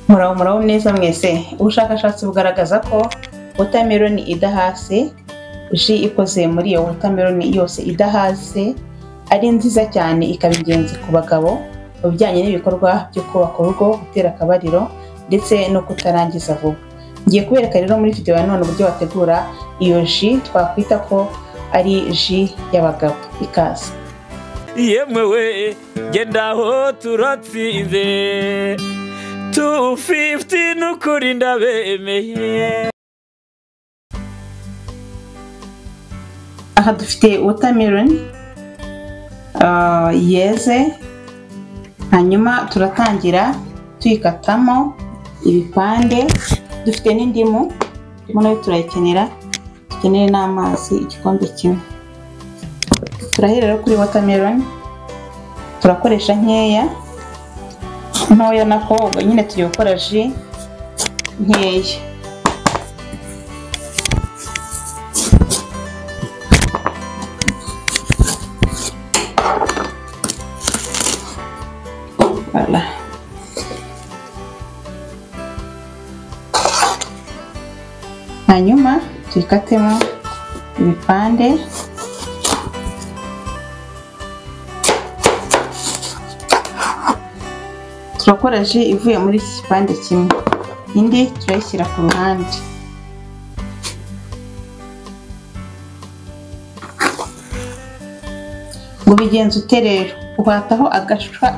Muraho muraho neza mwese. Ubushakashatsi bugaragaza ko watermelon idahase, jus ikoze muri iyo watermelon yose idahase ari nziza cyane, ikaba ingenzi ku bagabo mu bijyanye n'ibikorwa byo kubaka urugo, gutera akabariro ndetse no kutarangiza vuba. Ngiye kubereka rero muri video ya none uburyo wategura iyo jus twakwita ko ari jus y'abagabo. Ikaze. Yemwe we genda aho turatsinze 250 nukuri ndabemeye. Aha dufite watermelon yeze, hanyuma turatangira tuyikatamo ibipande. Dufite n'indimu, indimu nayo turayikenera, dukenere n'amazi igikombe kimwe. Turahera rero kuri watermelon, turakoresha nkeya ntoya nako ubwo nyine tugiye gukora jus nkeya. Voilà. Hanyuma tuyikatemo ibipande. Turakora jus ivuye muri iki gipande kimwe, indi turayishyira ku ruhande. Ngo bigenze ute rero? Uhataho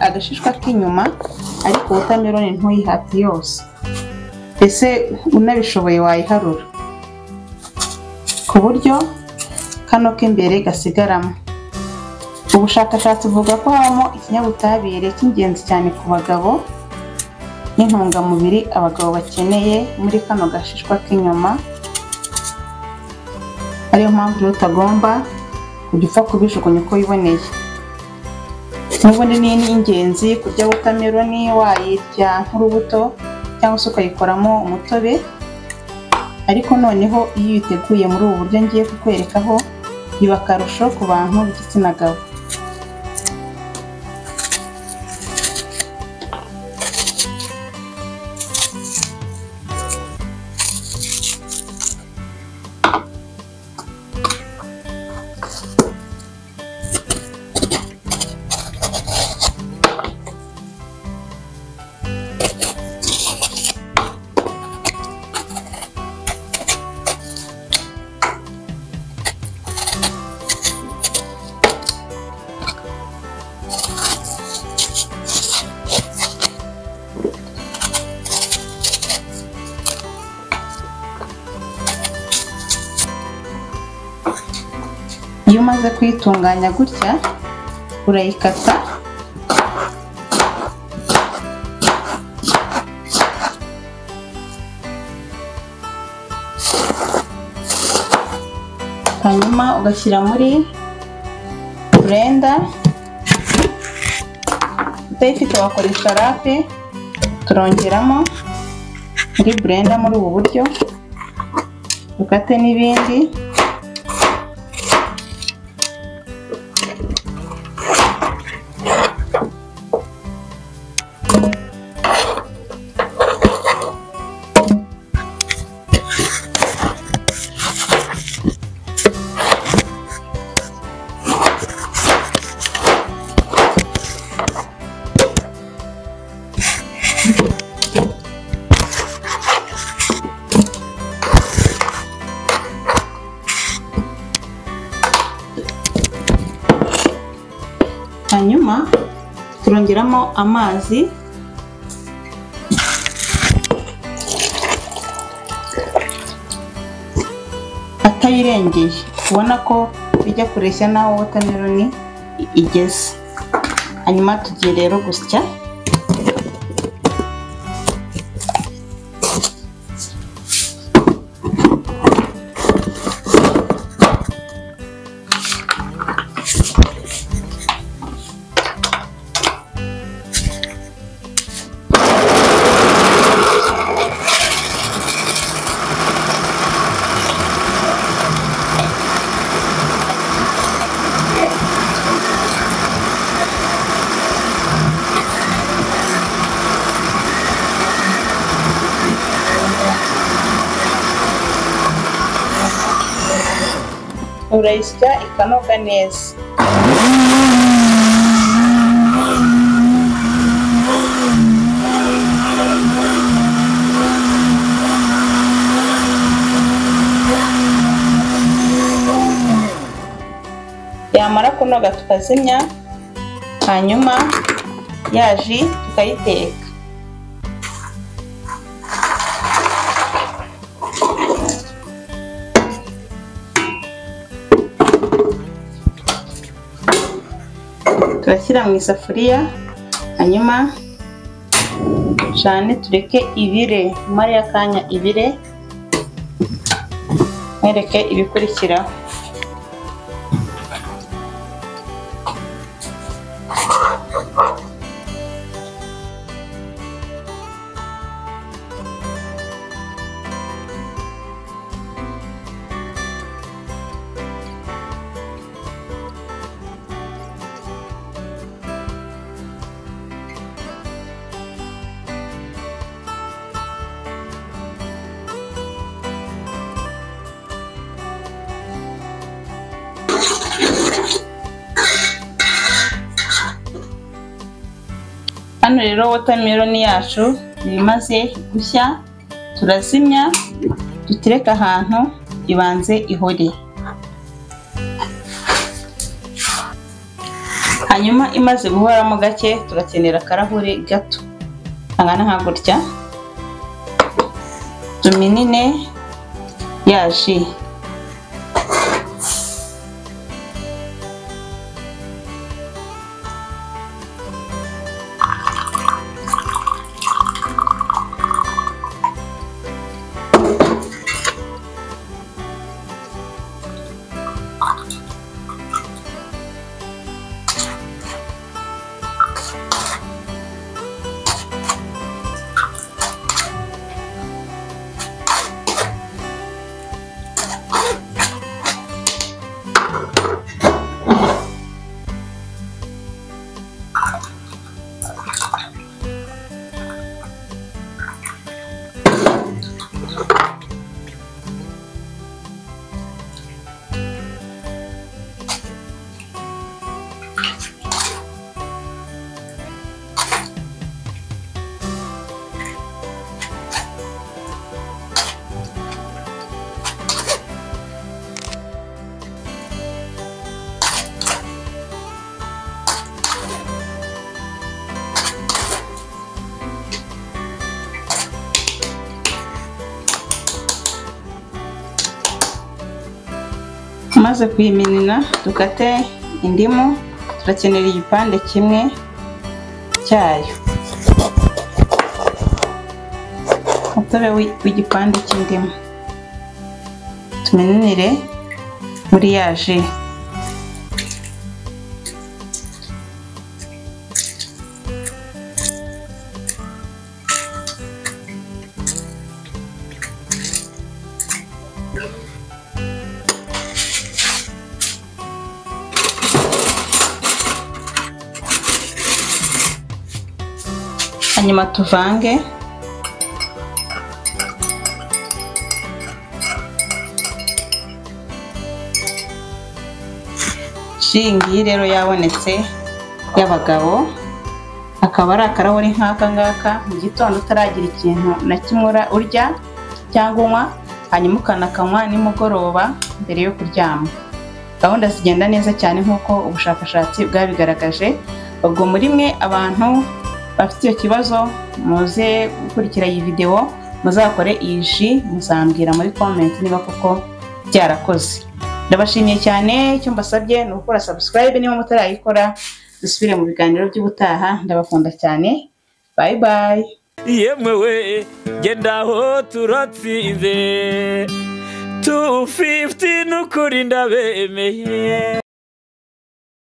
agashishwa k'inyuma, ariko watermelon ntuyihate yose, ese unabishoboye wayiharura ku buryo kano k'imbere gasigaramo. Ubushakashatsi buvuga ko habamo ikinyabutabire cy'ingenzi cyane ku bagabo n'intungamubiri abagabo bakeneye muri kano gashishwa k'inyuma, ariyo mpamvu rero utagomba kujya upfa kubijugunya uko wiboneye. N'ubundi ni ingenzi kurya watermelon, wayirya nk'urubuto cyangwa se ukayikoramo umutobe, ariko noneho iyo uyiteguye muri ubu buryo ngiye kukwerekaho biba akarusho ku bantu b'igitsina gabo. Iyo umaze kuyitunganya gutya urayikata, hanyuma ugashyira muri blender. Utayifite wakoresha rape. Turongeramo muri blender muri ubu buryo, dukate n'ibindi. Hanyuma turongeramo amazi, atayirengeye, ubona ko bijya kureshya n'aho watermelon igeze. Hanyuma tugiye rero gusya. Urayisya ikanoga neza. Yamara kunoga tukazimya, hanyuma ya ji tukayiteka. Turashyira mu isafuriya, hanyuma cyane tureke ibire, mare y'akanya ibire, mwereke ibikurikiraho. Hano rero watermelon yacu imaze gushya, turazimya dutereka ahantu ibanze ihore. Hanyuma imaze guhoramo gake, turakenera akarahure gato kangana nka gutya, tuminine ya ji. Tumaze kuyiminina dukate indimu, turakenera igipande kimwe cyayo, umutobe w'igipande cy'indimu tumininire muri ya ji. Hanyuma tuvange. Ji ngiyi rero yabonetse y'abagabo, akaba ari akarahuri nk'aka ngaka mu gitondo utaragira ikintu na kimwe urya cyangwa unywa, hanyuma ukanakanywa nimugoroba mbere yo kuryama. Gahunda zigenda neza cyane nk'uko ubushakashatsi bwabigaragaje. Ubwo muri mwe abantu bafite icyo kibazo, muze gukurikira iyi video, muzakore iyi ji, muzambwira muri comment niba koko byarakoze. Ndabashimiye cyane, icyo mbasabye ni ugukora subscribe niba mutarayikora. Dusubire mu biganiro by'ubutaha, ndabakunda cyane, bye bye. Yemwe we genda aho turatsinze 250 n'ukuri ndabemeye.